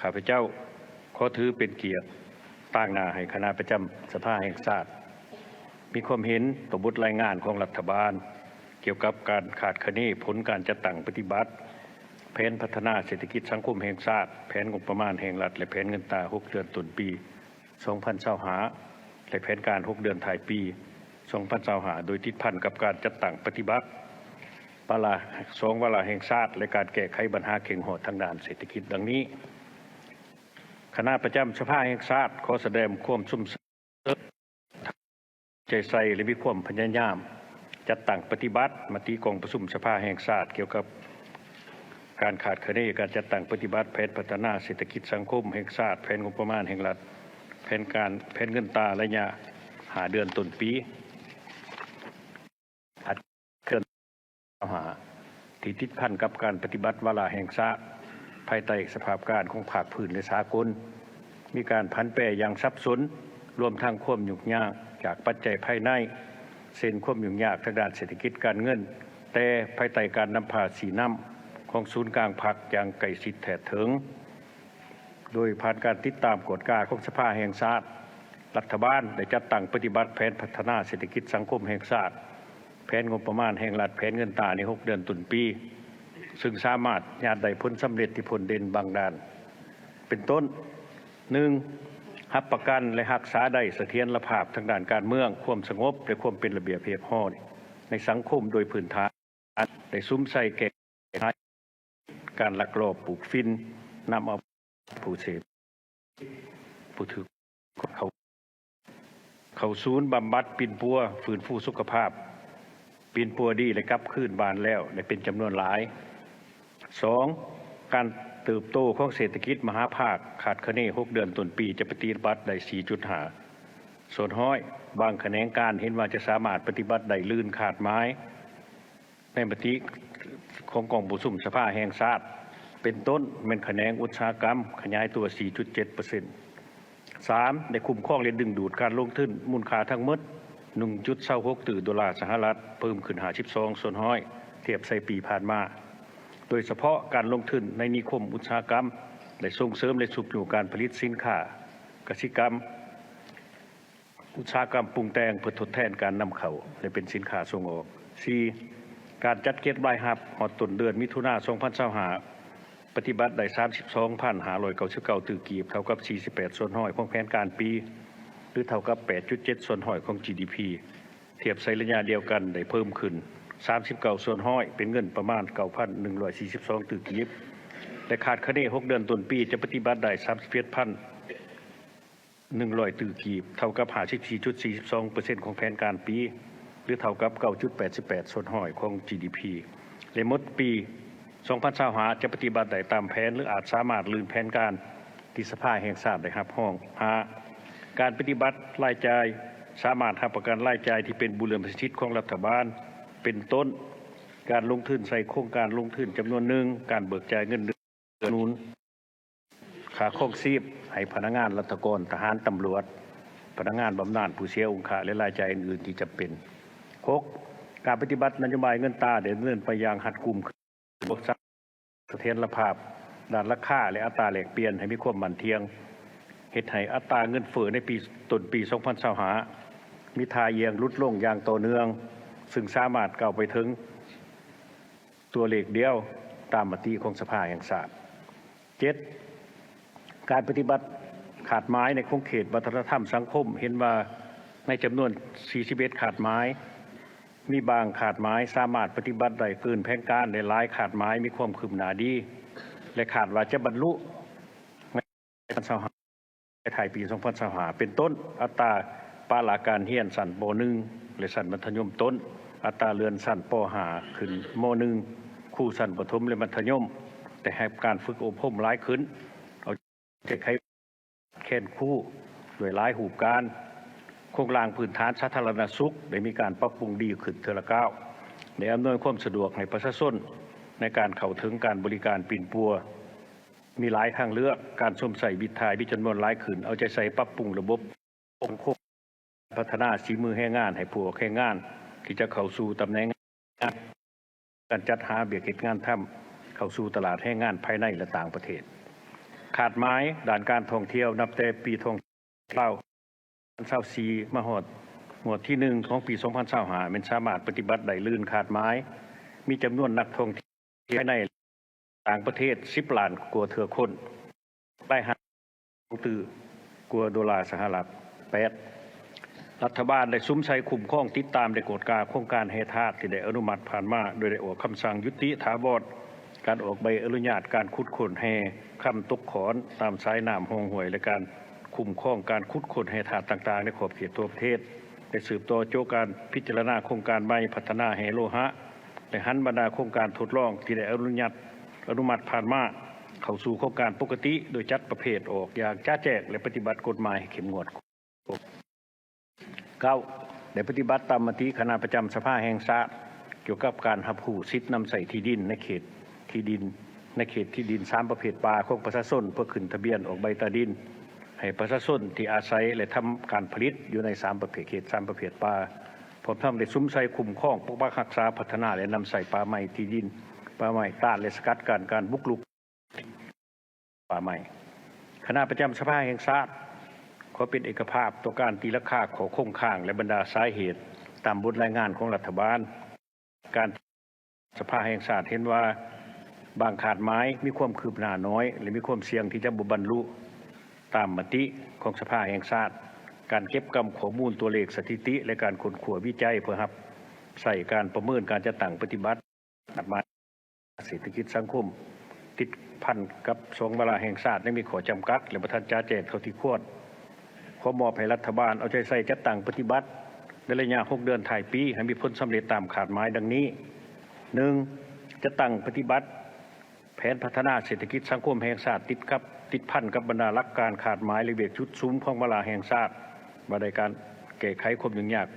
ຂ້າພະເຈົ້າຂໍຖືເປັນກຽດຕາງໜ້າໃຫ້ຄະນະປະຈຳສະພາແຫ່ງຊາດ ມີຄວາມເຫັນຕໍ່ບົດລາຍງານຂອງລັດຖະບານ ກ່ຽວກັບການຄາດຄະເນຜົນການຈັດຕັ້ງປະຕິບັດ ແຜນພັດທະນາເສດຖະກິດສັງຄົມແຫ່ງຊາດ, ແຜນງົບປະມານແຫ່ງລັດ ແລະ ແຜນເງິນຕາຫົກເດືອນຕົ້ນປີ ສອງພັນຊາວຫ້າ ແລະ ແຜນການຫົກເດືອນທ້າຍປີ ສອງພັນຊາວຫ້າ ໂດຍຕິດພັນກັບການຈັດຕັ້ງປະຕິບັດວາລະ ສອງ ວາລະແຫ່ງຊາດ ແລະ ການແກ້ໄຂບັນຫາເຄັ່ງຮອດທາງດ້ານເສດຖະກິດ ດັ່ງນີ້. ຄະນະປະຈຳສະພາແຫ່ງຊາດ ຂໍສະແດງຄວາມຊົມເຊີຍ ໃຈໃສ່ ແລະ ມີຄວາມພະຍາຍາມຈັດຕັ້ງປະຕິບັດມະຕິກອງປະຊຸມສະພາແຫ່ງຊາດ ກ່ຽວກັບການຄາດຄະເນການຈັດຕັ້ງປະຕິບັດແຜນພັດທະນາເສດຖະກິດສັງຄົມແຫ່ງຊາດ, ແຜນງົບປະມານແຫ່ງລັດ, ແຜນການ, ແຜນເງິນຕາໄລຍະຫ້າເດືອນຕົ້ນປີ ອາດເຄື່ອນ ທີ່ຕິດພັນກັບການປະຕິບັດວາລະແຫ່ງຊາດ ພາຍໃຕ້ສະພາບການຂອງພາກພື້ນ ແລະ ສາກົນ, ມີການຜັນແປຢ່າງສັບສົນ, ລວມທັງຄວາມຫຍຸ້ງຍາກຈາກປັດໄຈພາຍໃນ, ເຊັ່ນ ຄວາມຫຍຸ້ງຍາກທາງດ້ານເສດຖະກິດການເງິນ, ແຕ່ພາຍໃຕ້ການນຳພາຊີ້ນຳຂອງສູນກາງພັກຢ່າງໃກ້ຊິດແທດເຖິງ. ໂດຍຜ່ານການຕິດຕາມກວດກາຂອງສະພາແຫ່ງຊາດ, ລັດຖະບານໄດ້ຈັດຕັ້ງປະຕິບັດແຜນພັດທະນາເສດຖະກິດສັງຄົມແຫ່ງຊາດ, ແຜນງົບປະມານແຫ່ງລັດ, ແຜນເງິນຕາໃນຫົກເດືອນຕົ້ນປີ, ຊຶ່ງສາມາດຍາດໄດ້ຜົນສຳເລັດທີ່ພົ້ນເດັ່ນບາງດ້ານ ເປັນຕົ້ນ, ໜຶ່ງ ຮັບປະກັນ ແລະ ຮັກສາໄດ້ສະຖຽນລະພາບທາງດ້ານການເມືອງ, ຄວາມສະຫງົບ ແລະ ຄວາມເປັນລະບຽບຮຽບຮ້ອຍໃນສັງຄົມໂດຍພື້ນຖານ ໄດ້ສຸມໃສ່ແກ້ໄຂການລັກລອບປູກຝິ່ນ, ນຳເອົາຜູ້ເສບ ຜູ້ຖືກເຂົ້າ ເຂົ້າສູນບຳບັດປິ່ນປົວ, ຟື້ນຟູສຸຂະພາບ, ປິ່ນປົວດີ ແລະ ກັບຄືນບ້ານແລ້ວ ແລະ ເປັນຈຳນວນຫຼາຍ. ສອງ ການເຕີບໂຕຂອງເສດຖະກິດມະຫາພາກ ຄາດຄະເນຫົກເດືອນຕົ້ນປີຈະປະຕິບັດໄດ້ສີ່ຈຸດຫ້າສ່ວນຮ້ອຍ, ບາງຂະແໜງການເຫັນວ່າຈະສາມາດປະຕິບັດໄດ້ລື່ນຄາດໝາຍ ໃນມະຕິຂອງກອງປະຊຸມສະພາແຫ່ງຊາດ ເປັນຕົ້ນແມ່ນຂະແໜງອຸດສາຫະກຳຂະຫຍາຍຕົວສີ່ຈຸດເຈັດເປີເຊັນ. ສາມ ໄດ້ຄຸ້ມຄອງ ແລະ ດຶງດູດການລົງທຶນມູນຄ່າທັງໝົດໜຶ່ງຈຸດຊາວຫົກຕື້ໂດລາສະຫະລັດ, ເພີ່ມຂຶ້ນຫ້າສິບສອງສ່ວນຮ້ອຍ ທຽບໃສ່ປີຜ່ານມາ, ໂດຍສະເພາະການລົງທຶນໃນນິຄົມອຸດສາຫະກຳ ໄດ້ສົ່ງເສີມ ແລະ ຊຸກຍູ້ການຜະລິດສິນຄ້າກະສິກຳ, ອຸດສາຫະກຳປຸງແຕ່ງເພື່ອທົດແທນການນຳເຂົ້າ ແລະ ເປັນສິນຄ້າສົ່ງອອກ. ສີ່ ການຈັດເກັບລາຍຮັບຮອດຕົ້ນເດືອນມິຖຸນາ ສອງພັນຊາວຫ້າ ປະຕິບັດໄດ້ສາມສິບສອງພັນຫ້າຮ້ອຍເກົ້າສິບເກົ້າຕື້ກີບ, ເທົ່າກັບສີ່ສິບແປດສ່ວນຮ້ອຍຂອງແຜນການປີ ຫຼື ເທົ່າກັບແປດຈຸດເຈັດສ່ວນຮ້ອຍຂອງ ຈີດີພີ ທຽບໃສ່ໄລຍະດຽວກັນໄດ້ເພີ່ມຂຶ້ນສາມສິບເກົ້າສ່ວນຮ້ອຍ ເປັນເງິນປະມານເກົ້າພັນໜຶ່ງຮ້ອຍສີ່ສິບສອງຕື້ກີບ ແລະ ຄາດຄະເນຫົກເດືອນຕົ້ນປີຈະປະຕິບັດໄດ້ສາມສິບເຈັດພັນ ໜຶ່ງຮ້ອຍຕື້ກີບ, ເທົ່າກັບຫ້າສິບສີ່ຈຸດສີ່ສິບສອງເປີເຊັນຂອງແຜນການປີ ຫຼື ເທົ່າກັບເກົ້າຈຸດແປດສິບແປດສ່ວນຮ້ອຍຂອງ ຈີດີພີ ແລະ ໝົດປີສອງພັນຊາວຫ້າ ຈະປະຕິບັດໄດ້ຕາມແຜນ ຫຼື ອາດສາມາດລື່ນແຜນການທີ່ສະພາແຫ່ງຊາດໄດ້ຮັບຮອງ. ຫ້າ ການປະຕິບັດລາຍຈ່າຍ ສາມາດຮັບປະກັນລາຍຈ່າຍທີ່ເປັນບູລະມະສິດຂອງລັດຖະບານ ເປັນຕົ້ນ ການລົງທຶນໃສ່ໂຄງການລົງທຶນຈຳນວນໜຶ່ງ, ການເບີກຈ່າຍເງິນເດືອນ ໜູນ ຄ່າຄອງຊີບໃຫ້ພະນັກງານລັດຖະກອນ, ທະຫານ, ຕຳຫຼວດ, ພະນັກງານບຳນານຜູ້ເສຍອົງຄະ ແລະ ລາຍຈ່າຍອື່ນໆທີ່ຈຳເປັນ. ຫົກ ການປະຕິບັດນະໂຍບາຍເງິນຕາໄດ້ດຳເນີນໄປຢ່າງຮັດກຸມ, ສະຖຽນລະພາບດ້ານລາຄາ ແລະ ອັດຕາແລກປ່ຽນໃຫ້ມີຄວາມໝັ້ນທ່ຽງ, ເຮັດໃຫ້ອັດຕາເງິນເຟີ້ໃນປີ ຕົ້ນປີສອງພັນຊາວຫ້າ ມີທ່າຢ່ຽງຫຼຸດລົງຢ່າງຕໍ່ເນື່ອງ, ຊຶ່ງສາມາດກ້າວໄປເຖິງ ຕົວເລກດຽວຕາມມະຕິຂອງສະພາແຫ່ງຊາດ. ເຈັດ ການປະຕິບັດຄາດໝາຍໃນຂົງເຂດວັດທະນະທຳສັງຄົມ ເຫັນວ່າໃນຈຳນວນສີ່ສິບເອັດຄາດໝາຍ ມີບາງຄາດໝາຍສາມາດປະຕິບັດໄດ້ເກີນແຜນການ ແລະ ຫຼາຍຄາດໝາຍມີຄວາມຄືບໜ້າດີ ແລະ ຄາດວ່າຈະບັນລຸໃນ ສອງພັນຊາວຫ້າ ແລະ ທ້າຍປີສອງພັນຊາວຫ້າ ເປັນຕົ້ນ ອັດຕາປະລະການຮຽນຊັ້ນ ປໍໜຶ່ງ ແລະ ຊັ້ນມັດທະຍົມຕົ້ນ, ອັດຕາເລື່ອນຊັ້ນ ປໍຫ້າ ຂຶ້ນ ມໍໜຶ່ງ, ຄູຊັ້ນປະຖົມ ແລະ ມັດທະຍົມ ໄດ້ຮັບການຝຶກອົບຮົມຫຼາຍຂຶ້ນ, ເອົາໃຈໃສ່ຂາດແຄນຄູດ້ວຍຫຼາຍຮູບການ, ໂຄງລ່າງພື້ນຖານສາທາລະນະສຸກໄດ້ມີການປັບປຸງດີຂຶ້ນເທື່ອລະກ້າວ, ໄດ້ອຳນວຍຄວາມສະດວກໃຫ້ປະຊາຊົນໃນການເຂົ້າເຖິງການບໍລິການປິ່ນປົວ ມີຫຼາຍທາງເລືອກ, ການຊົມໃຊ້ວິດຖ່າຍມີຈຳນວນຫຼາຍຂຶ້ນ, ເອົາໃຈໃສ່ປັບປຸງລະບົບສັງຄົມ, ພັດທະນາສີມືແຮງງານໃຫ້ຜູ້ອອກແຮງງານທີ່ຈະເຂົ້າສູ່ຕຳແໜ່ງງານ, ການຈັດຫາວຽກເຮັດງານທຳ, ເຂົ້າສູ່ຕະຫຼາດແຮງງານພາຍໃນ ແລະ ຕ່າງປະເທດ. ຄາດໝາຍດ້ານການທ່ອງທ່ຽວ ນັບແຕ່ປີທ່ອງທ່ຽວລາວ ສອງພັນຊາວສີ່ ມາຮອດງວດທີໜຶ່ງຂອງປີສອງພັນຊາວຫ້າ ແມ່ນສາມາດປະຕິບັດໄດ້ລື່ນຄາດໝາຍ, ມີຈຳນວນນັກທ່ອງທ່ຽວພາຍໃນ ຕ່າງປະເທດ ສິບລ້ານກວ່າເທື່ອຄົນ, ລາຍຮັບ ຕື້ກວ່າໂດລາສະຫະລັດ. ແປດ, ລັດຖະບານໄດ້ສຸມໃສ່ຄຸ້ມຄອງ, ຕິດຕາມ ແລະ ກວດກາໂຄງການແຮ່ທາດທີ່ໄດ້ອະນຸມັດຜ່ານມາ, ໂດຍໄດ້ອອກຄຳສັ່ງຍຸຕິຖາວອນການອອກໃບອະນຸຍາດການຂຸດຄົ້ນແຮ່ຄຳຕົກຂອນຕາມສາຍນ້ຳ, ຮ່ອງຫ້ວຍ ແລະ ການຄຸ້ມຄອງການຂຸດຄົ້ນແຮ່ທາດຕ່າງໆໃນຂອບເຂດທົ່ວປະເທດ. ໄດ້ສືບຕໍ່ໂຈະການພິຈາລະນາໂຄງການໃໝ່ພັດທະນາແຮ່ໂລຫະ ແລະ ຫັນບັນດາໂຄງການທົດລອງທີ່ໄດ້ອະນຸຍາດ ອະນຸມັດຜ່ານມາ ເຂົ້າສູ່ໂຄງການປົກກະຕິ ໂດຍຈັດປະເພດອອກຢ່າງຈະແຈ້ງ ແລະ ປະຕິບັດກົດໝາຍໃຫ້ເຂັ້ມງວດ. ເກົ້າ, ໄດ້ປະຕິບັດຕາມມະຕິຄະນະປະຈຳສະພາແຫ່ງຊາດ ກ່ຽວກັບການຮັບຮູ້ສິດນຳໃຊ້ທີ່ດິນໃນເຂດທີ່ດິນ ໃນເຂດທີ່ດິນສາມປະເພດປ່າຂອງປະຊາຊົນ ເພື່ອຂຶ້ນທະບຽນອອກໃບຕາດິນໃຫ້ປະຊາຊົນທີ່ອາໄສ ແລະ ທຳການຜະລິດຢູ່ໃນສາມປະເພດ ເຂດສາມປະເພດປ່າ. ພ້ອມທັງໄດ້ສຸມໃສ່ຄຸ້ມຄອງ, ປົກປັກຮັກສາ, ພັດທະນາ ແລະ ນຳໃຊ້ປ່າໄມ້, ທີ່ດິນປ່າໄມ້, ຕ້ານ ແລະ ສະກັດກັ້ນການບຸກລຸກປ່າໄມ້. ຄະນະປະຈຳສະພາແຫ່ງຊາດ ຂໍເປັນເອກະພາບຕໍ່ການຕີລາຄາຂໍ້ຄົງຄ້າງ ແລະ ບັນດາສາເຫດຕາມບົດລາຍງານຂອງລັດຖະບານ. ການ ສະພາແຫ່ງຊາດເຫັນວ່າ ບາງຄາດໝາຍມີຄວາມຄືບໜ້ານ້ອຍ ແລະ ມີຄວາມສ່ຽງທີ່ຈະບໍ່ບັນລຸຕາມມະຕິຂອງສະພາແຫ່ງຊາດ. ການເກັບກຳຂໍ້ມູນຕົວເລກສະຖິຕິ ແລະ ການຄົ້ນຄວ້າວິໄຈເພື່ອຮັບໃຊ້ການປະເມີນການຈັດຕັ້ງປະຕິບັດ ຄາດໝາຍເສດຖະກິດສັງຄົມ ຕິດພັນກັບສອງວາລະແຫ່ງຊາດ ຍັງມີຂໍ້ຈຳກັດ ແລະ ບໍ່ທັນຈະແຈ້ງເທົ່າທີ່ຄວນ. ຂໍມອບໃຫ້ລັດຖະບານເອົາໃຈໃສ່ຈັດຕັ້ງປະຕິບັດໃນໄລຍະຫົກເດືອນທ້າຍປີ ໃຫ້ມີຜົນສຳເລັດຕາມຄາດໝາຍດັ່ງນີ້: ໜຶ່ງ, ຈັດຕັ້ງປະຕິບັດແຜນພັດທະນາເສດຖະກິດສັງຄົມແຫ່ງຊາດ ຕິດກັບ ຕິດພັນກັບບັນດາຫຼັກການຄາດໝາຍ ແລະ ວຽກຈຸດສຸມຂອງວາລະແຫ່ງຊາດ ວ່າດ້ວຍການແກ້ໄຂຄວາມຫຍຸ້ງຍາກ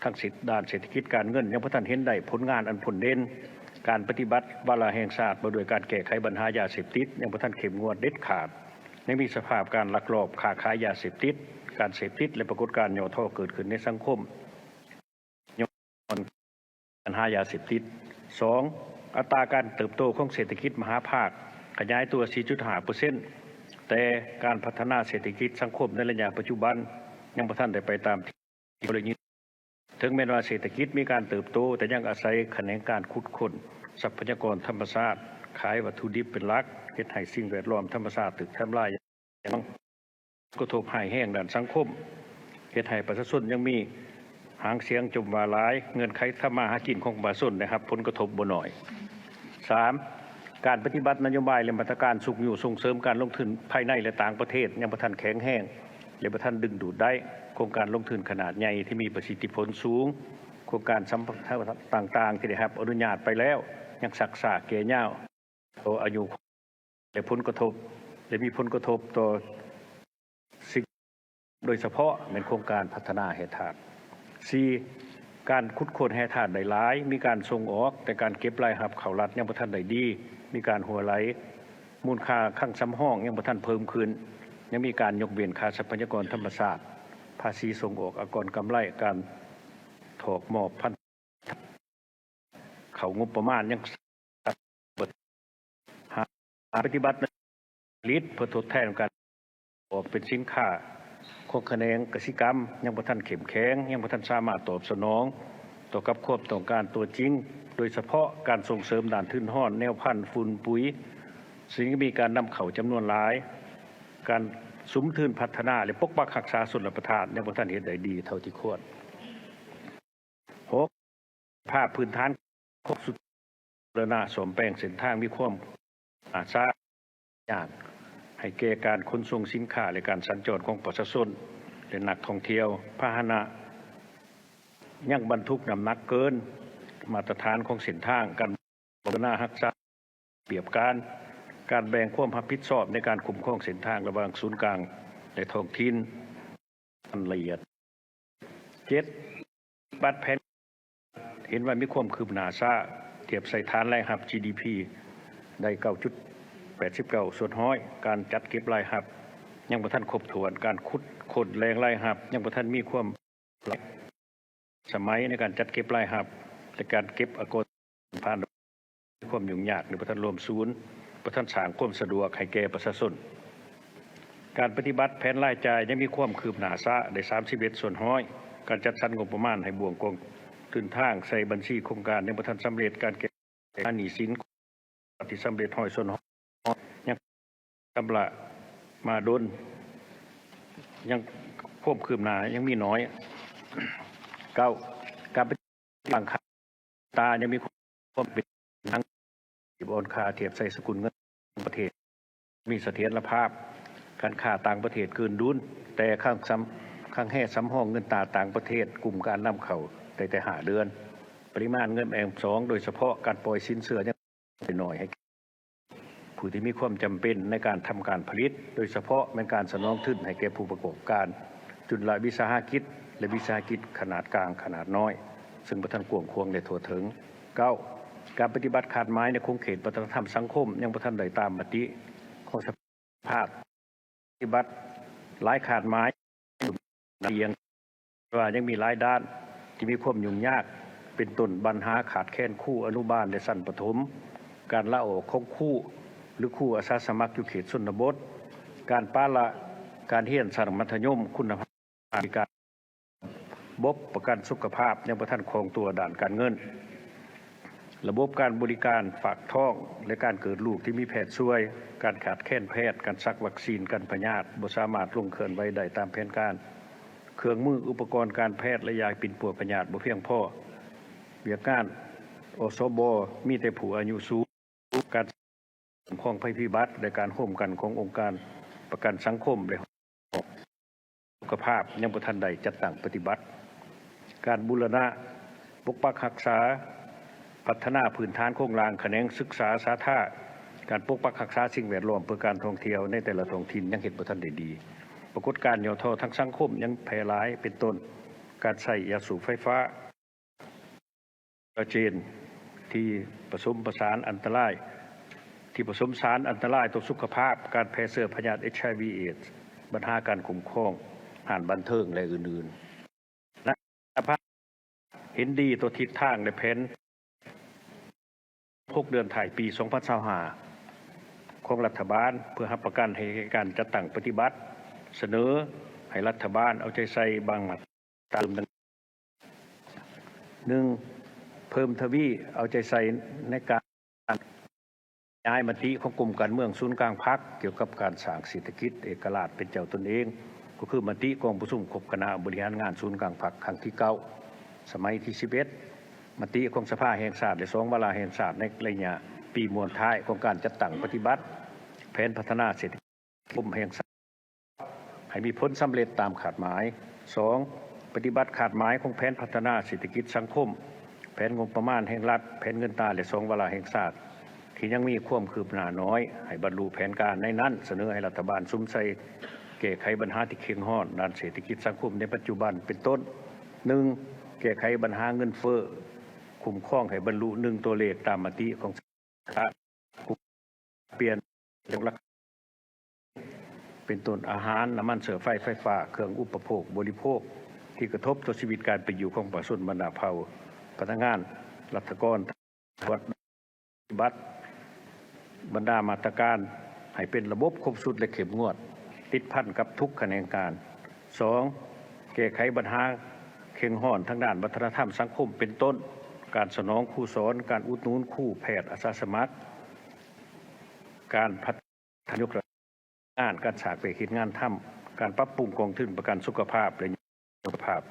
ທາງເສດ ດ້ານເສດຖະກິດການເງິນ ຍັງບໍ່ທັນເຫັນໄດ້ຜົນງານອັນພົ້ນເດັ່ນ. ການປະຕິບັດວາລະແຫ່ງຊາດວ່າດ້ວຍການແກ້ໄຂບັນຫາຢາເສບຕິດ ຍັງບໍ່ທັນເຂັ້ມງວດເດັດຂາດ. ຍັງມີສະພາບການລັກລອບຄ້າຂາຍຢາເສບຕິດ, ການເສບຕິດ ແລະ ປາກົດການຫຍໍ້ທໍ້ເກີດຂຶ້ນໃນສັງຄົມ ຍ້ອນບັນຫາຢາເສບຕິດ. ສອງ, ອັດຕາການເຕີບໂຕຂອງເສດຖະກິດມະຫາພາກຂະຫຍາຍຕົວ ສີ່ຈຸດຫ້າເປີເຊັນ ແຕ່ການພັດທະນາເສດຖະກິດສັງຄົມໃນໄລຍະປັດຈຸບັນ ຍັງບໍ່ທັນໄດ້ໄປຕາມທີ່ ທີ່ເຮົາໄດ້ຍິນ. ເຖິງແມ່ນວ່າເສດຖະກິດມີການເຕີບໂຕ, ແຕ່ຍັງອາໄສຂະແໜງການຂຸດຄົ້ນຊັບພະຍາກອນທຳມະຊາດ, ຂາຍວັດຖຸດິບເປັນຫຼັກ, ເຮັດໃຫ້ສິ່ງແວດລ້ອມທຳມະຊາດຖືກທຳລາຍຢ່າງ ກະທົບຮ້າຍແຮງດ້ານສັງຄົມ, ເຮັດໃຫ້ປະຊາຊົນຍັງມີຫາງສຽງຈົ່ມວ່າຫຼາຍ, ເງື່ອນໄຂທຳມາຫາກິນຂອງປະຊາຊົນໄດ້ຮັບຜົນກະທົບບໍ່ໜ້ອຍ. ສາມ, ການປະຕິບັດນະໂຍບາຍ ແລະ ມາດຕະການຊຸກຍູ້ສົ່ງເສີມການລົງທຶນພາຍໃນ ແລະ ຕ່າງປະເທດ ຍັງບໍ່ທັນແຂງແຮງ ແລະ ບໍ່ທັນດຶງດູດໄດ້ໂຄງການລົງທຶນຂະໜາດໃຫຍ່ທີ່ມີປະສິດທິຜົນສູງ. ໂຄງການສຳປະທານຕ່າງໆທີ່ໄດ້ຮັບອະນຸຍາດໄປແລ້ວ ຍັງຊັກຊ້າແກ່ຍາວຕໍ່ອາຍຸ ແລະ ຜົນກະທົບ ແລະ ມີຜົນກະທົບຕໍ່ສິ່ງ ໂດຍສະເພາະແມ່ນໂຄງການພັດທະນາແຮ່ທາດ. ສີ່, ການຂຸດຄົ້ນແຮ່ທາດໄດ້ຫຼາຍ, ມີການສົ່ງອອກ, ແຕ່ການເກັບລາຍຮັບເຂົ້າລັດຍັງບໍ່ທັນໄດ້ດີ, ມີການຮົ່ວໄຫຼ, ມູນຄ່າຄັງສຳຮອງຍັງບໍ່ທັນເພີ່ມຂຶ້ນ, ຍັງມີການຍົກເວັ້ນຄ່າຊັບພະຍາກອນທຳມະຊາດ, ພາສີສົ່ງອອກ, ອາກອນກຳໄລ, ການຖອກມອບພັນ ເຂົ້າງົບປະມານຍັງ ຫ້າ, ປະຕິບັດຜະລິດເພື່ອທົດແທນການອອກເປັນສິນຄ້າຂອງຂະແໜງກະສິກຳຍັງບໍ່ທັນເຂັ້ມແຂງ, ຍັງບໍ່ທັນສາມາດຕອບສະໜອງຕໍ່ກັບຄວາມຕ້ອງການຕົວຈິງ, ໂດຍສະເພາະການສົ່ງເສີມດ້ານທຶນຮອນ, ແນວພັນ, ຝຸ່ນ, ປຸ໋ຍ, ຊຶ່ງມີການນຳເຂົ້າຈຳນວນຫຼາຍ, ການສຸມທຶນພັດທະນາ ແລະ ປົກປັກຮັກສາຊົນລະປະທານ ຍັງບໍ່ທັນເຮັດໄດ້ດີເທົ່າທີ່ຄວນ. ຫົກ, ພາບພື້ນຖານຂອງສຸດ ບູລະນະສ້ອມແປງເສັ້ນທາງມີຄວາມລ່າຊ້າ ຍາກໃຫ້ແກ່ການຂົນສົ່ງສິນຄ້າ ແລະ ການສັນຈອນຂອງປະຊາຊົນ ແລະ ນັກທ່ອງທ່ຽວ. ພາຫະນະຍັງບັນທຸກນ້ຳໜັກເກີນມາດຕະຖານຂອງເສັ້ນທາງ, ການ ເວລາຮັກສາປຽບການ, ການແບ່ງຄວາມຮັບຜິດຊອບໃນການຄຸ້ມຄອງເສັ້ນທາງລະຫວ່າງສູນກາງ ແລະ ທ້ອງຖິ່ນ ອັນລະອຽດ. ເຈັດ, ບັດແຜນເຫັນວ່າມີຄວາມຄືບໜ້າຊ້າ, ທຽບໃສ່ຖານລາຍຮັບ ຈີດີພີ ໄດ້ ເກົ້າຈຸດແປດສິບເກົ້າສ່ວນຮ້ອຍ, ການຈັດເກັບລາຍຮັບຍັງບໍ່ທັນຄົບຖ້ວນ, ການຂຸດຄົ້ນແຫຼ່ງລາຍຮັບຍັງບໍ່ທັນມີຄວາມ ສະໄໝໃນການຈັດເກັບລາຍຮັບ ແລະ ການເກັບອາກອນຜ່ານ ມີຄວາມຫຍຸ້ງຍາກ ຫຼື ບໍ່ທັນລວມສູນ, ບໍ່ທັນສ້າງຄວາມສະດວກໃຫ້ແກ່ປະຊາຊົນ. ການປະຕິບັດແຜນລາຍຈ່າຍຍັງມີຄວາມຄືບໜ້າຊ້າໄດ້ສາມສິບເອັດສ່ວນຮ້ອຍ, ການຈັດສັນງົບປະມານໃຫ້ບ່ວງກອງທຶນທາງໃສ່ບັນຊີໂຄງການຍັງບໍ່ທັນສຳເລັດ, ການແກ້ໄຂໜີ້ສິນທີ່ສຳເລັດຮ້ອຍສ່ວນຮ້ອຍ ຍັງຊຳລະມາດົນ, ຍັງຄວາມຄືບໜ້າຍັງມີໜ້ອຍ. ເກົ້າ ການປະຕິບັດຕັ້ງຄ່າ ຕາຍັງມີຄວາມເປັນທາງທີ່ອ່ອນຄ່າທຽບໃສ່ສະກຸນເງິນຂອງປະເທດ, ມີສະຖຽນລະພາບ, ການຄ້າຕ່າງປະເທດເກີນດຸນ, ແຕ່ຄັງສຳ ຄັງແຮສຳຮອງເງິນຕາຕ່າງປະເທດ ກຸ່ມການນຳເຂົ້າໄດ້ແຕ່ຫ້າເດືອນ, ປະລິມານເງິນແອບສອງ ໂດຍສະເພາະການປ່ອຍສິນເຊື່ອຍັງ ໄດ້ໜ້ອຍໃຫ້ຜູ້ທີ່ມີຄວາມຈຳເປັນໃນການທຳການຜະລິດ, ໂດຍສະເພາະແມ່ນການສະໜອງທຶນໃຫ້ແກ່ຜູ້ປະກອບການຈຸນລະວິສາຫະກິດ ແລະ ວິສາຫະກິດຂະໜາດກາງ, ຂະໜາດນ້ອຍ, ເຊິ່ງບໍ່ທັນກວ້າງຂວາງ ແລະ ທົ່ວເຖິງ. ເກົ້າ ການປະຕິບັດຄາດໝາຍໃນຂົງເຂດວັດທະນະທຳສັງຄົມຍັງບໍ່ທັນໄດ້ຕາມມະຕິຂອງສະພາ ປະຕິບັດຫຼາຍຄາດໝາຍ ລຽງ ແຕ່ວ່າຍັງມີຫຼາຍດ້ານທີ່ມີຄວາມຫຍຸ້ງຍາກ, ເປັນຕົ້ນບັນຫາຂາດແຄນຄູອະນຸບານ ແລະ ຊັ້ນປະຖົມ, ການລາອອກຂອງຄູ ຫຼື ຄູອາສາສະໝັກຢູ່ເຂດຊົນນະບົດ, ການປະລະການຮຽນຊັ້ນມັດທະຍົມຄຸນນະພາບ, ການ ບົບປະກັນສຸຂະພາບຍັງບໍ່ທັນຄ່ອງຕົວດ້ານການເງິນ, ລະບົບການບໍລິການຝາກທ້ອງ ແລະ ການເກີດລູກທີ່ມີແພດຊ່ວຍ, ການຂາດແຄນແພດ, ການສັກວັກຊີນກັນພະຍາດບໍ່ສາມາດລົງເຄື່ອນໄຫວໄດ້ຕາມແຜນການ, ເຄື່ອງມືອຸປະກອນການແພດ ແລະ ຢາປິ່ນປົວພະຍາດບໍ່ພຽງພໍ, ວຽກງານ ອສບ ມີແຕ່ຜູ້ອາຍຸສູງ, ການຄຸ້ມຄອງໄພພິບັດ ແລະ ການຮ່ວມກັນຂອງອົງການປະກັນສັງຄົມ ແລະ ສຸຂະພາບຍັງບໍ່ທັນໄດ້ຈັດຕັ້ງປະຕິບັດ. ການບູລະນະປົກປັກຮັກສາ, ພັດທະນາພື້ນຖານໂຄງລ່າງຂະແໜງສຶກສາສາທາ, ການປົກປັກຮັກສາສິ່ງແວດລ້ອມເພື່ອການທ່ອງທ່ຽວໃນແຕ່ລະທ້ອງຖິ່ນຍັງເຮັດບໍ່ທັນໄດ້ດີ. ປາກົດການຫຍໍ້ທໍ້ທາງສັງຄົມຍັງແຜ່ຫຼາຍ, ເປັນຕົ້ນ ການໃຊ້ຢາສູບໄຟຟ້າ ເຈນ ທີ່ປະສົມປະສານອັນຕະລາຍ ທີ່ປະສົມສານອັນຕະລາຍຕໍ່ສຸຂະພາບ, ການແຜ່ເຊື້ອພະຍາດ ເອຊໄອວີ ເອດສ໌, ບັນຫາການຄຸ້ມຄອງຮ້ານບັນເທີງ ແລະ ອື່ນໆ. ຄະນະສະພາເຫັນດີຕໍ່ທິດທາງ ແລະ ແຜນຫົກເດືອນທ້າຍປີສອງພັນຊາວຫ້າຂອງລັດຖະບານ ເພື່ອຮັບປະກັນໃຫ້ແກ່ການຈັດຕັ້ງປະຕິບັດ, ສະເໜີໃຫ້ລັດຖະບານເອົາໃຈໃສ່ບາງມາດຕາເພີ່ມ ໜຶ່ງ ເພີ່ມທະວີເອົາໃຈໃສ່ໃນການຂະຫຍາຍມະຕິຂອງກົມການເມືອງສູນກາງພັກ ກ່ຽວກັບການສ້າງເສດຖະກິດເອກະລາດເປັນເຈົ້າຕົນເອງ, ກໍຄືມະຕິກອງປະຊຸມຄົບຄະນະບໍລິຫານງານສູນກາງພັກຄັ້ງທີເກົ້າ ສະໄໝທີສິບເອັດ, ມະຕິຂອງສະພາແຫ່ງຊາດ ແລະ ສອງວາລະແຫ່ງຊາດໃນໄລຍະປີມ້ວນທ້າຍຂອງການຈັດຕັ້ງປະຕິບັດແຜນພັດທະນາເສດຖະກິດ ກົມແຫ່ງຊາດ ໃຫ້ມີຜົນສຳເລັດຕາມຄາດໝາຍ. ສອງ ປະຕິບັດຄາດໝາຍຂອງແຜນພັດທະນາເສດຖະກິດສັງຄົມ, ແຜນງົບປະມານແຫ່ງລັດ, ແຜນເງິນຕາ ແລະ ສອງວາລະແຫ່ງຊາດ ທີ່ຍັງມີຄວາມຄືບໜ້າໜ້ອຍ ໃຫ້ບັນລຸແຜນການໃນນັ້ນ, ສະເໜີໃຫ້ລັດຖະບານສຸມໃສ່ແກ້ໄຂບັນຫາທີ່ເຄັ່ງຮ້ອນດ້ານເສດຖະກິດສັງຄົມໃນປັດຈຸບັນ ເປັນຕົ້ນ ໜຶ່ງ ແກ້ໄຂບັນຫາເງິນເຟີ້, ຄຸ້ມຄອງໃຫ້ບັນລຸໜຶ່ງຕົວເລກຕາມມະຕິຂອງ ປຽນເລື່ອງລາຄາ ເປັນຕົ້ນອາຫານ, ນ້ຳມັນເຊື້ອໄຟ, ໄຟຟ້າ, ເຄື່ອງອຸປະໂພກບໍລິໂພກ ທີ່ກະທົບຕໍ່ຊີວິດການເປັນຢູ່ຂອງປະຊາຊົນ, ບັນດາເຜົ່າ, ພະນັກງານ, ລັດຖະກອນ, ປະຕິບັດບັນດາມາດຕະການໃຫ້ເປັນລະບົບຄົບຊຸດ ແລະ ເຂັ້ມງວດ ຕິດພັນກັບທຸກຂະແໜງການ. ສອງ ແກ້ໄຂບັນຫາເຄັ່ງຮ້ອນທາງດ້ານວັດທະນະທຳສັງຄົມ ເປັນຕົ້ນ ການສະໜອງຄູສອນ, ການອຸດໜູນຄູແພດອາສາສະໝັກ, ການພັດທະນາຍົກລະດັບງານ, ການສ້າງວຽກເຮັດງານທຳ, ການປັບປຸງກອງທຶນປະກັນສຸຂະພາບ ແລະ ສຸຂະພາບ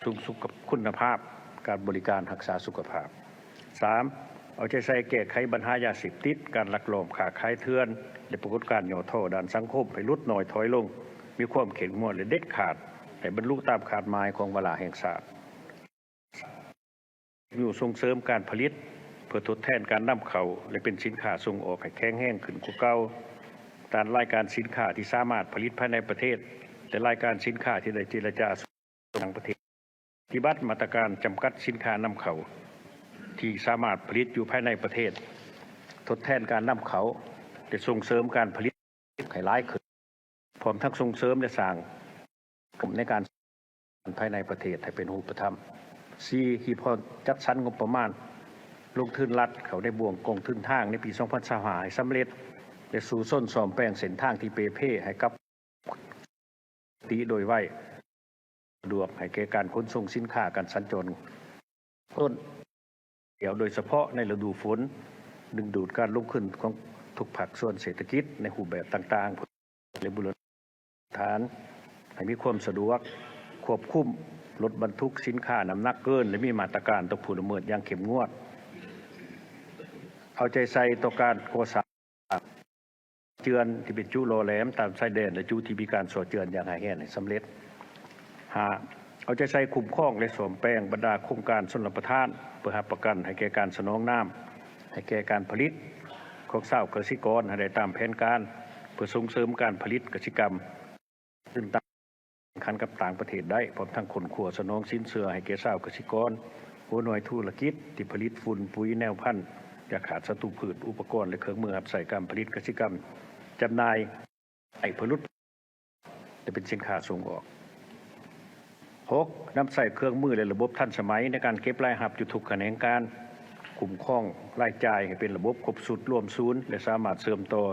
ສູງສຸດ ຄຸນນະພາບການບໍລິການຮັກສາສຸຂະພາບ. ສາມ ເອົາໃຈໃສ່ແກ້ໄຂບັນຫາຢາເສບຕິດ, ການລັກລອບຄ້າຂາຍເຖື່ອນ ແລະ ປາກົດການຫຍໍ້ທໍ້ດ້ານສັງຄົມໃຫ້ຫຼຸດໜ້ອຍຖອຍລົງ, ມີຄວາມເຂັ້ມງວດ ແລະ ເດັດຂາດ ໃຫ້ບັນລຸຕາມຄາດໝາຍຂອງວາລະແຫ່ງຊາດ. ຍູ້ສົ່ງເສີມການຜະລິດ ເພື່ອທົດແທນການນຳເຂົ້າ ແລະ ເປັນສິນຄ້າສົ່ງອອກໃຫ້ແຂງແຮງຂຶ້ນກວ່າເກົ່າ, ດ້ານລາຍການສິນຄ້າທີ່ສາມາດຜະລິດພາຍໃນປະເທດ ແລະ ລາຍການສິນຄ້າທີ່ໄດ້ເຈລະຈາສົ່ງອອກຕ່າງປະເທດ. ປະຕິບັດມາດຕະການຈຳກັດສິນຄ້ານຳເຂົ້າທີ່ສາມາດຜະລິດຢູ່ພາຍໃນປະເທດ, ທົດແທນການນຳເຂົ້າ ແລະ ສົ່ງເສີມການຜະລິດໃຫ້ຫຼາຍຂຶ້ນ, ພ້ອມທັງສົ່ງເສີມ ແລະ ສ້າງ ໃນການ ພາຍໃນປະເທດໃຫ້ເປັນຮູບປະທຳ. ສີ່ ຮີບຮ້ອນຈັດສັນງົບປະມານ ລົງທຶນລັດເຂົ້າໃນບ່ວງກອງທຶນທາງໃນປີສອງພັນຊາວຫ້າໃຫ້ສຳເລັດ ແລະ ສູ້ຊົນສ້ອມແປງເສັ້ນທາງທີ່ເປ່ເພໃຫ້ກັບ ຕິໂດຍໄວ, ສະດວກໃຫ້ແກ່ການຂົນສົ່ງສິນຄ້າ, ການສັນຈອນຄົນ, ໂດຍສະເພາະໃນລະດູຝົນ, ດຶງດູດການລົງທຶນຂອງທຸກພາກສ່ວນເສດຖະກິດໃນຮູບແບບຕ່າງໆ ແລະ ບູລະນະຖານໃຫ້ມີຄວາມສະດວກ, ຄວບຄຸມລົດບັນທຸກສິນຄ້ານ້ຳໜັກເກີນ ແລະ ມີມາດຕະການຕໍ່ຜູ້ລະເມີດຢ່າງເຂັ້ມງວດ, ເອົາໃຈໃສ່ຕໍ່ການກໍ່ສ້າງ ເຈື່ອນທີ່ເປັນຈຸຫຼໍ່ແຫຼມຕາມຊາຍແດນ ແລະ ຈຸທີ່ມີການສໍ້ເຈື່ອນຢ່າງຮ້າຍແຮງໃຫ້ສຳເລັດ. ຫ້າ, ເອົາໃຈໃສ່ຄຸ້ມຄອງ ແລະ ສ້ອມແປງບັນດາໂຄງການຊົນລະປະທານ ເພື່ອຮັບປະກັນໃຫ້ແກ່ການສະໜອງນ້ຳໃຫ້ແກ່ການຜະລິດຂອງຊາວກະສິກອນໃຫ້ໄດ້ຕາມແຜນການ ເພື່ອສົ່ງເສີມການຜະລິດກະສິກຳ ຂຶ້ນຕາມແຂ່ງຂັນກັບຕ່າງປະເທດໄດ້, ພ້ອມທັງຄົ້ນຄວ້າສະໜອງສິນເຊື່ອໃຫ້ແກ່ຊາວກະສິກອນ, ຫົວໜ່ວຍທຸລະກິດທີ່ຜະລິດຝຸ່ນ, ປຸ໋ຍ, ແນວພັນ, ຢາຂ້າສັດຕູພືດ, ອຸປະກອນ ແລະ ເຄື່ອງມືຮັບໃຊ້ການຜະລິດກະສິກຳ, ຈຳໜ່າຍໃຫ້ຜະລິດ ແລະ ເປັນສິນຄ້າສົ່ງອອກ. ຫົກ, ນຳໃຊ້ເຄື່ອງມື ແລະ ລະບົບທັນສະໄໝໃນການເກັບລາຍຮັບຢູ່ທຸກຂະແໜງການ, ຄຸ້ມຄອງລາຍຈ່າຍໃຫ້ເປັນລະບົບຄົບຊຸດລວມສູນ ແລະ ສາມາດເຊື່ອມຕໍ່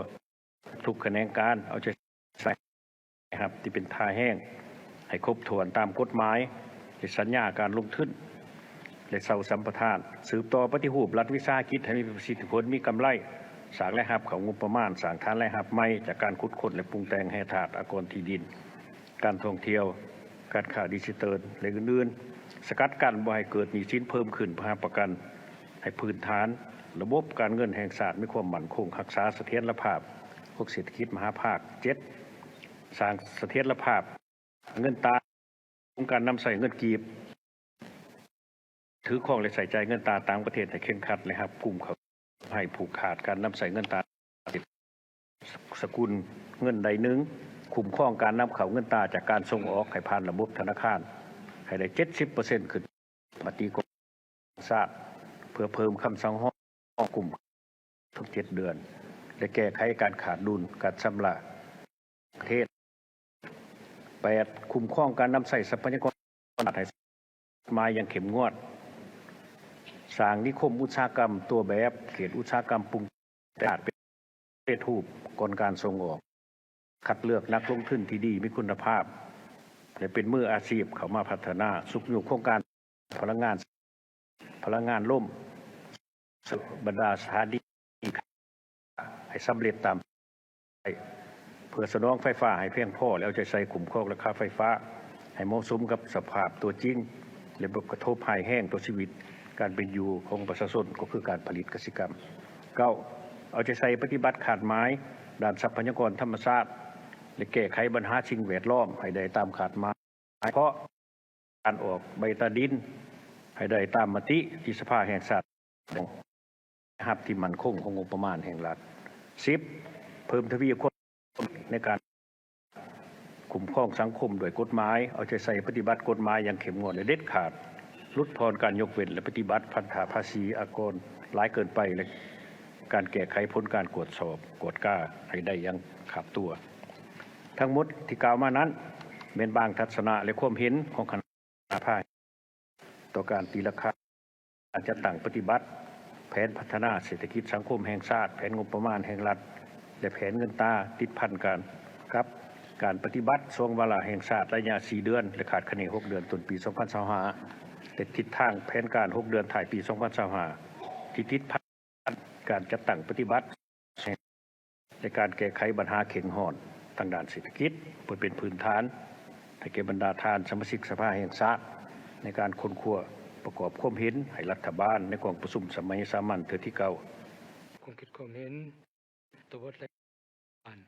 ທຸກຂະແໜງການເອົາໃຈໃສ່ຮັບທີ່ເປັນທ່າແຮງໃຫ້ຄົບຖ້ວນຕາມກົດໝາຍ ແລະ ສັນຍາການລົງທຶນ ແລະ ເຊົ່າສຳປະທານ, ສືບຕໍ່ປະຕິຮູບລັດວິສາຫະກິດໃຫ້ມີປະສິດທິຜົນ, ມີກຳໄລ, ສ້າງລາຍຮັບເຂົ້າງົບປະມານ, ສ້າງຖານລາຍຮັບໃໝ່ຈາກການຂຸດຄົ້ນ ແລະ ປຸງແຕ່ງແຮ່ທາດ, ອາກອນທີ່ດິນ, ການທ່ອງທ່ຽວ, ການຄ້າດິຈິຕອນ ແລະ ອື່ນໆ, ສະກັດກັ້ນບໍ່ໃຫ້ເກີດໜີ້ສິນເພີ່ມຂຶ້ນ, ເພື່ອຮັບປະກັນ ໃຫ້ພື້ນຖານລະບົບການເງິນແຫ່ງຊາດມີຄວາມໝັ້ນຄົງ, ຮັກສາສະຖຽນລະພາບຂອງເສດຖະກິດມະຫາພາກ. ເຈັດ, ສ້າງສະຖຽນລະພາບເງິນຕາ, ໂຄງການນຳໃຊ້ເງິນກີບ, ຖືຄອງ ແລະ ໃຊ້ຈ່າຍເງິນຕາຕ່າງປະເທດໃຫ້ເຄັ່ງຄັດ ແລະ ຮັບກຸມເຂົ້າໃຫ້ຜູກຂາດການນຳໃຊ້ເງິນຕາ ສະກຸນເງິນໃດໜຶ່ງ, ຄຸ້ມຄອງການນຳເຂົ້າເງິນຕາຈາກການສົ່ງອອກໃຫ້ຜ່ານລະບົບທະນາຄານໃຫ້ໄດ້ເຈັດສິບເປີເຊັນຂຶ້ນ, ມະຕິຂອງຊາດເພື່ອເພີ່ມຄຳສັ່ງຮອງກຸມທຸກເຈັດເດືອນ ແລະ ແກ້ໄຂການຂາດດຸນການຊຳລະປະເທດ. ແປດ, ຄຸ້ມຄອງການນຳໃຊ້ຊັບພະຍາກອນ ໃຫ້ ໝາຍຢ່າງເຂັ້ມງວດ, ສ້າງນິຄົມອຸດສາຫະກຳຕົວແບບ, ເຂດອຸດສາຫະກຳປຸງແຕ່ງເປັນປະເພດຮູບກ່ອນການສົ່ງອອກ, ຄັດເລືອກນັກລົງທຶນທີ່ດີ, ມີຄຸນນະພາບ ແລະ ເປັນມືອາຊີບເຂົ້າມາພັດທະນາ, ຊຸກຍູ້ໂຄງການພະລັງງານ ພະລັງງານລົມ, ບັນດາສະຖານີ ໃຫ້ສຳເລັດຕາມ ເພື່ອສະໜອງໄຟຟ້າໃຫ້ພຽງພໍ ແລະ ເອົາໃຈໃສ່ຄຸ້ມຄອງລາຄາໄຟຟ້າໃຫ້ເໝາະສົມກັບສະພາບຕົວຈິງ ແລະ ບໍ່ກະທົບຮ້າຍແຮງຕໍ່ຊີວິດການເປັນຢູ່ຂອງປະຊາຊົນ ກໍຄືການຜະລິດກະສິກຳ. ເກົ້າ, ເອົາໃຈໃສ່ປະຕິບັດຄາດໝາຍດ້ານຊັບພະຍາກອນທຳມະຊາດ ແລະ ແກ້ໄຂບັນຫາສິ່ງແວດລ້ອມໃຫ້ໄດ້ຕາມຄາດໝາຍ ເພາະການອອກໃບຕາດິນໃຫ້ໄດ້ຕາມມະຕິທີ່ສະພາແຫ່ງຊາດ ຮັບທີ່ໝັ້ນຄົງຂອງງົບປະມານແຫ່ງລັດ. ສິບ, ເພີ່ມທະວີຄວາມໃນການຄຸ້ມຄອງສັງຄົມດ້ວຍກົດໝາຍ, ເອົາໃຈໃສ່ປະຕິບັດກົດໝາຍຢ່າງເຂັ້ມງວດ ແລະ ເດັດຂາດ, ຫຼຸດຜ່ອນການຍົກເວັ້ນ ແລະ ປະຕິບັດພັນທະພາສີອາກອນຫຼາຍເກີນໄປ ແລະ ການແກ້ໄຂຜົນການກວດສອບກວດກາໃຫ້ໄດ້ຢ່າງຂາບຕົວ. ທັງໝົດທີ່ກ່າວມານັ້ນ ແມ່ນບາງທັດສະນະ ແລະ ຄວາມເຫັນຂອງຄະນະ ພາຍຕໍ່ການຕີລາຄາການຈັດຕັ້ງປະຕິບັດແຜນພັດທະນາເສດຖະກິດສັງຄົມແຫ່ງຊາດ, ແຜນງົບປະມານແຫ່ງລັດ ແລະ ແຜນເງິນຕາຕິດພັນກັນກັບການປະຕິບັດສອງວາລະແຫ່ງຊາດໄລຍະສີ່ເດືອນ ແລະ ຄາດຄະເນຫົກເດືອນຕົ້ນປີສອງພັນຊາວຫ້າ ແລະ ທິດທາງແຜນການຫົກເດືອນທ້າຍປີສອງພັນຊາວຫ້າ ທີ່ຕິດພັນ ການຈັດຕັ້ງປະຕິບັດ ແລະ ການແກ້ໄຂບັນຫາເຄັ່ງຮ້ອນທາງດ້ານເສດຖະກິດ ເພື່ອເປັນພື້ນຖານໃຫ້ແກ່ບັນດາທ່ານສະມາຊິກສະພາແຫ່ງຊາດ ໃນການຄົ້ນຄວ້າປະກອບຄວາມເຫັນໃຫ້ລັດຖະບານໃນກອງປະຊຸມສະໄໝສາມັນເທື່ອທີເກົ້າ. ຄວາມຄິດຄວາມເຫັນ ຕົວບົດແລະ ອານ